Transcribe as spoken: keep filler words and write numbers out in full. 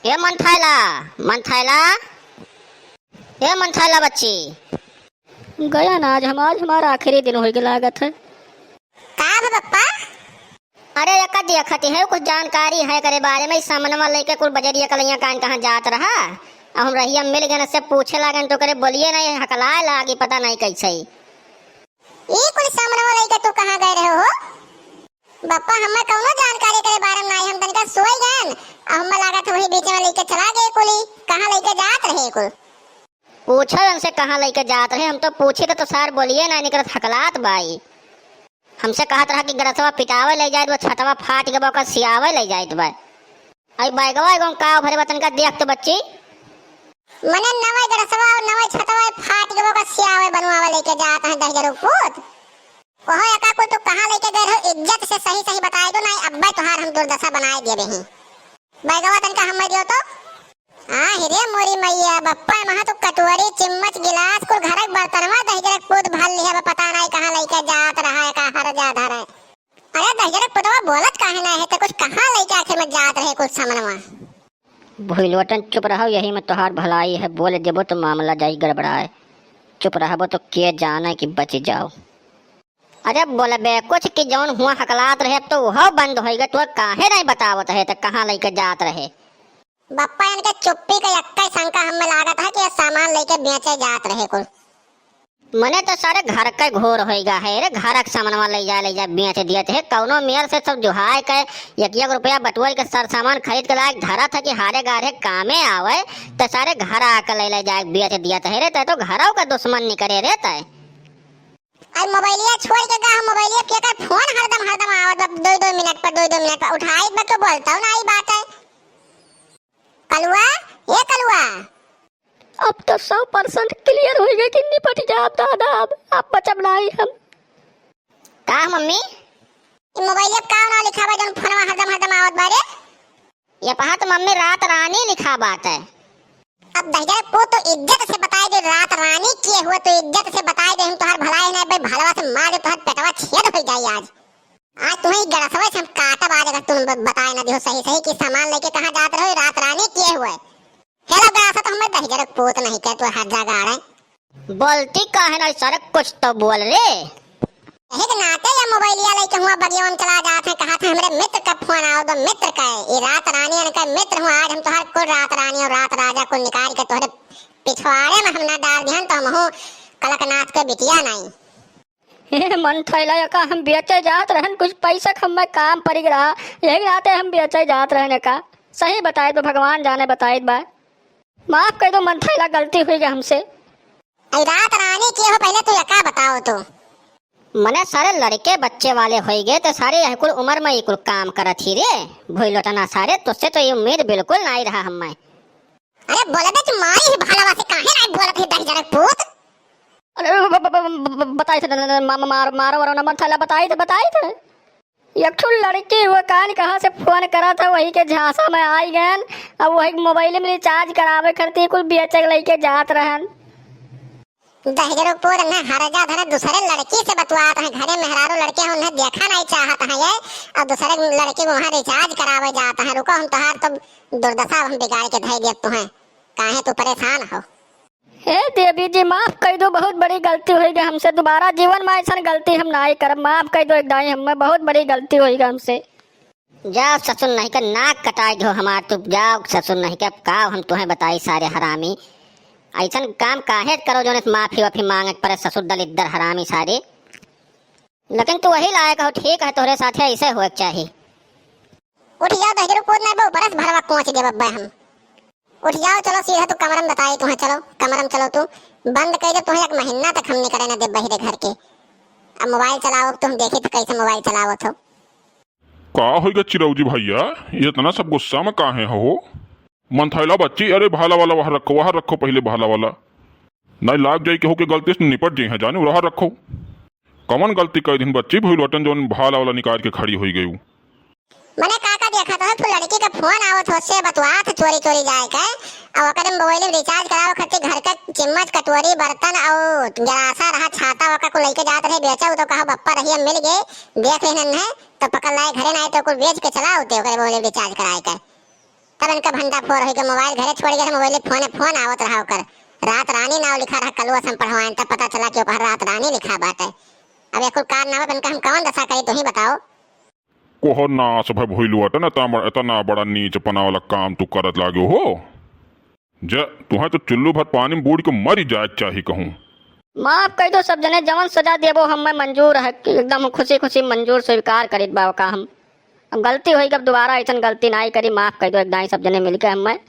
ए मंथैला, मंथैला, ए मंथैला बच्ची। गया ना आज हम, आज हमारा आखिरी दिन होइगे लागत है। का बा बप्पा? अरे एका देखत है, कुछ जानकारी है एकरे बारे में, ई समनवा लइके कुल बजरिया कलैया कान कहाँ जात रहा। अब हम रहिया मिल गए, से पूछे लागन तो करे बोलिए नहीं, हकलाए लागी, पता नहीं कैसे ही। ई कुल समनवा लइके तू कहाँ गए रहे हो? बप्पा, हमें कौनो जानकारी एकरे बारे में नहीं, हम तनिका सोई गए, अब हमें लागत है वही बीच में लइके चला गए कुली। कहाँ लइके जात रहे कुल? पूछो हमसे कहाँ लइके जात रहे, हम तो पूछी तो, तो सार बोलिए ना निकरत, हकलात बाई। हमसे कहत रहा कि गरसवा पिटावे ले जाइत बा, छतवा फाट गवा, ओकर सियावे ले जाइत बा। आई बैगवा एगो का भरे बा, तनिका देख तो बच्ची। मने नवे गरसवा और नवे छतवा फाट गवा, ओकर सियावे बनवावे लेके जात हैं दहिजरो पूत। ओहो एका कुल तू कहाँ लेके गए रहो, इज्जत से सही सही बताए दो, नहीं अब्बे तोहार हम दुर्दशा बनाए दे रही। बैगवा तनिका हमें दियो तो। आ, हिरे मोरी मैया, बप्पा, महा तो कटोरी, चिम्मच, गिलास, कुल घरक बर्तनवा दहिजरक पूत भर लिहे बा, पता नहीं कहाँ लइके जात रहा है, का हर जा धरे। अरे दहिजरक पुतवा बोलत काहे ना है, ते कुछ कहाँ लइके आखिर में जात रहे कुछ समनवा? भुइलोटन चुप रहो, यही में तोहार भलाई है, बोल देबो तो मामला जाई गड़बड़ाए। चुप रहबो तो के जाने कि बच जाओ। अरे बोलबे कुछ कि जौन हुआ हकलात रहे, अब तो उहो बंद होइगा, तू काहे नहीं बतावत है, ते कहाँ लइके जात रहे? बप्पा, इनके चुप्पी के एक्के शंका हमें लागत है कि ये सामान लेके बेचे जात रहे कुल। मने तो सारे घर के घोर होइगा है रे, घर के सामानवा ले जा, ले जा बेच दियत है। कौनो मेर से सब जुहाय के एक एक रुपया बटुअर के सर सामान खरीद के लायक धरत है कि हारे गारे कामे आवे, तो सारे घर आके ले, ले जाए बेच दियत है रे। ते तो घरों का दुश्मन निकरे रे ते। आई मोबाइलिया छोड़ के गा, मोबाइलिया के कर फोन हरदम, हरदम आवत बा, दो, दो मिनट पर, दो, दो मिनट पर उठाई बा, क्यों बोलता हूँ ना, आई बात है। कलुआ, ए कलुआ। अब तो सौ percent clear होइ गए कि निपट जाब दादा, अब, अब बचब नाई हम। का मम्मी? ई मोबाइल पे का ना लिखा बा जौन फोनवा हरदम, हरदम आवत बा रे? ये पहा तो मम्मी रात रानी लिखा बात है। अब दहिजर पूत तो इज्जत से बताई दे, रात रानी के हुआ तो इज्जत से बताई दे, हम तोहार भलाई नहीं भाई, भलवा से मार दे, तोहार पेटवा छेद हो जाई आज। आज तुम्हें गड़सवा से हम काटब आज, अगर तुम ब-, बताए ना दिहो सही सही कि सामान लेके कहाँ जात रहो, रात रानी के हुए। हेलो गड़सा, तो हमें दहिजर पूत नहीं के तू हर जगह आड़े। बोलती काहे ना सर, कुछ तो बोल रे। यही के नाते ये मोबाइलिया लेके हुआ बगिया में चला जात है, कहा था हमरे मित्र का फोन आओ दो, मित्र का, ये रात रानी इनका मित्र हूँ, आज हम तोहर कुल रात रानी और रात राजा को निकाल के तोहरे पिछवाड़े में हम ना डाल दिहन तो हमहू कलकनाथ के बिटिया नहीं। हे मन थैला एका हम बेचे जात रहन, कुछ पैसा क हमें काम पड़ि रहा, यही नाते हम बेचे जात रहन एका। सही बताइत बा, भगवान जाने बताइत बा। माफ कइ दो मन थैला, गलती हुइ गई हमसे। आई रात रानी के हो, पहले तू एका बताओ तो। मने सारे लड़के बच्चे वाले होइ गए तो सारे यह कुल उम्र में ये कुल काम करत ही रे। भोई लोटना सारे, तुझसे तो ये उम्मीद बिल्कुल नाई रहा हमें। अरे बोले दे कि मारी ही भालवा से काहे नाई बोलत ही दहिजरक पूत? अरे ब-, ब-, ब-, ब-, ब-, बताई थे, न-, न-, न-, मा-, मा-, मार-, मारो, वारो नंबर थैला बताई थे, बताई थे। एक ठो लड़की हुआ कान कहाँ से फोन करा था, वही के झांसा में आई गन। अब वही मोबाइल में रिचार्ज करावे खरती कुल बेचक लेके जात रहन। दहिजरो पूत न हर जा धरे दूसरे लड़की से बतुआत हैं, घरे मेहरारू लड़के हैं, उन्हें देखा नहीं चाहत हैं ये, और दूसरे लड़के को वहाँ रिचार्ज करावे जात हैं। रुको, हम तोहार तो दुर्दशा हम बिगाड़ के धई देत तुम्हें, काहे तू परेशान हो? हे देवी जी, माफ कइ दो, बहुत बड़ी गलती होइ गई हमसे, दोबारा जीवन में ऐसन गलती हम नाई करब, माफ कइ दो एक दाई, हमें बहुत बड़ी गलती होइ गई हमसे। जाओ ससुर नहीं के नाक कटाई दो हमार, तू जाओ ससुर नहीं के, अब का हम तुम्हें बताई सारे हरामी, ऐसन काम काहे करो जौन माफी वाफी मांगे के पड़े ससुर दलिद्दर हरामी सारे। लेकिन तू वही लायक हो, ठीक है, तोहरे साथे ऐसे होए के चाही। उठ जाओ दहिजरू पूत, नहीं बे ऊपर से भरवा कोच देब अब्बे हम। उठ जाओ, चलो सीधा तू कमरा में बताई तुम्हें, चलो कमरा में चलो तू। बंद कइ दे तुम्हें, एक महीना तक हम निकरे ना देब बहिरे घर के। अब मोबाइल चलाओ तुम, देखी तो कैसे मोबाइल चलावत हो। का होइगा चिरौजी भैया, ये इतना सब गुस्सा में काहे हो? मन थैला बच्ची, अरे भाला वाला वहाँ रखो, वहाँ रखो पहले भाला वाला। नहीं लाग जाई केहू के गलती से निपट जाई है जाने, वहाँ रखो। कवन गलती कइ दिन बच्ची भइल बटन जौन भाला वाला निकाल के खड़ी होइ गई? मने काका देखा तो है, तू लड़की के फोन आवत हो से बतुआत चोरी चोरी जाए के, और ओकरे मोबाइल में रिचार्ज करावे खातिर घर के चिम्मच, कटोरी, बर्तन और गलासा रहा, छाता ओका को लेके जात रहे बेचा, उ तो कहा बप्पा रहिया मिल गए, देख लेहन है, तो पकड़ लाए घरे ना आए तो कुल बेच के चला होते ओकरे मोबाइल में रिचार्ज कराए के। तब इनका भंडा फोर होई के मोबाइल घरे छोड़ गए, मोबाइल फोन, फोन आवत रहा ओकर। रात रानी नाव लिखा रहा, कलुआ से हम पढ़वाएन, तब पता चला कि ओकर रात रानी लिखा बाटे। अब ये कुल कारनामा पे इनका हम कौन दशा करी, तू ही बताओ। कोहर नाश भय भइलू अटन, इतना बड़ा, इतना बड़ा नीचपना वाला काम तू करत लाग्यो हो। जा, तुहें तो चुल्लू भर पानी में बूड़ के मरी जाए चाही कहूँ। माफ कइ दो सब जने, जवन सजा देबो हम मैं मंजूर है, एकदम खुशी खुशी मंजूर स्वीकार करीत बा का हम। अब गलती होई, अब दोबारा ऐसन गलती नाई करी, माफ कइ दो एक दाई सब जने मिलके हम मैं।